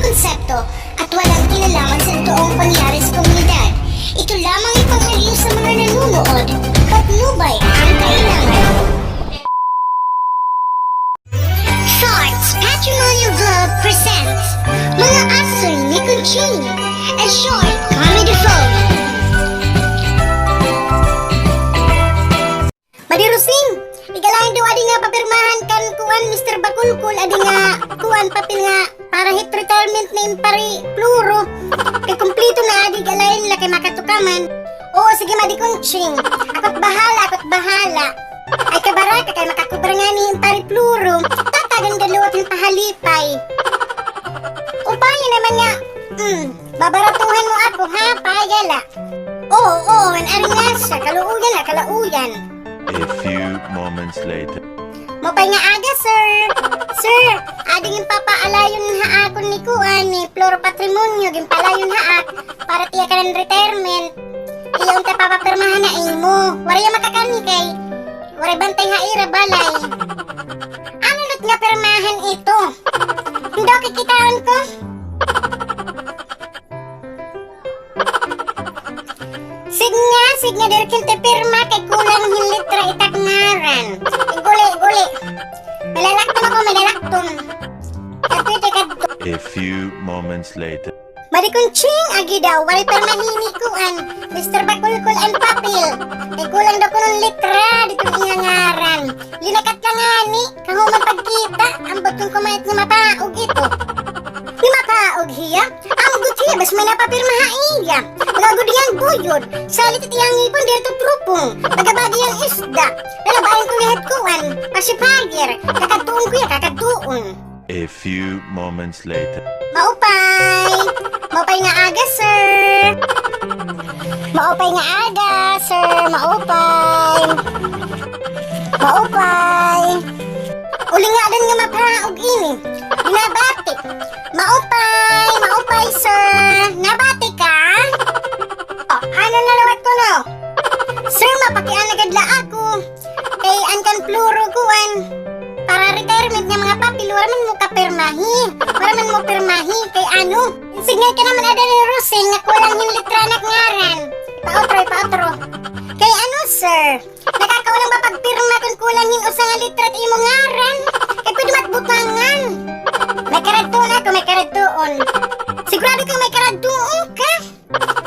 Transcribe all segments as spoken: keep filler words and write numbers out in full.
konsepto at walang kinalaman sa totoong pangyayari sa komunidad. Ito lamang ay pang-aliw sa mga nanonood. Patnubay ang kailangan. Thoughts Patrimonial Club presents Mga Asoy ni Conching, a short comedy film. Madi Rosing, igalain daw adi nga papirmahan kan kuan, Mister Bakulkul, adi nga kuan, papel nga para hit retirement ni Impari Pluro. Kay kumpleto na adi, igalain la kay makatukaman. Oo, sige, Madi Conching. Ako't bahala, ako't bahala. Ay, kabaraka kay makakubra ngani hi Impari Pluro. Tatagan gad liwat hin pahalipay. Upaya naman nga, mm, babaratuhan mo ako, ha? Payala. Oo, oo, an ari nga siya, kaluoyan na, kaluoyan. A few moments later. Maupay nga aga, sir. Sir, adi nga papaalayon ha akon ni kuan, ni Pluro Patrimonio, ginpalayon ha ak, para tiya kanan retirement. Iya unta papapirmahan na imo. Waray iya makakanhi kay waray bantay ha ira balay. Ano lat nga pirmahan ito? Hindi kikitaon ko. Sige nga, sige nga, diri kay pirma kay kulang hin litra it ak ngaran. Iguli, iguli. Malalakton ako, malalakton. Kadto, kadto. A few moments later. Madi Conching, agi daw, waray pirma hini kuan, Mister Bakulkul, an papel. Kay kulang daw kuno hin litra didto iya ngaran. Linakat la ngani, kahuman pagkita, ambot kon kumayat nga mapaog ito. Nga mapaog hiya? Ambot hiya, bas may napapirma ha iya. Baga gud hiya an buyod. Salit it iya ngipon, diri ito trupong. Baga bagi hiya an isda. Lalabayan ko hiya hit kuan, pacifier. Kakadtuon ko hiya, kakadtuon. A few moments later. Maupay. Maupay nga aga, sir. Maupay nga aga, sir. Maupay. Maupay. Uli nga adan nga mapaog ini. Binabati. Maupay, maupay, sir. Nabati ka? O, ano na liwat kuno? Sir, mapakiana gad la ako. Kay an kan Pluro kuan, para retirement nga mga papel, wara man mo kapirmahi. Wara man mo pirmahi. Kay ano? Sige ka naman, ada ni Rosing, nga kulang hin litra an ak ngaran. Pautro, pautro. Kay ano, sir? Nakakaulang ba pagpirma kon kulang hin usa nga litra it imo ngaran? Kay pwede matbutangan. May karadtuon ako, may karadtuon. Sigurado ka may karadtuon ka?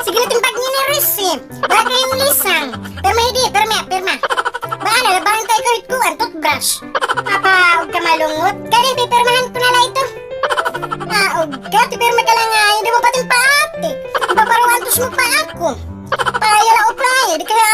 Sige la, timbag ngini, Risi. Baka yung lisang. Pirma, hidi, pirma, pirma. Baka na, labahan tayo kahit kuan, toothbrush. Papaog ka malungot. Kani, pipirmahan ko na la ito. Paog ka, tipirma ka la nga. Hindi mo pati paati. Ipaparuantos mo pa ako. Payala o paya, di kaya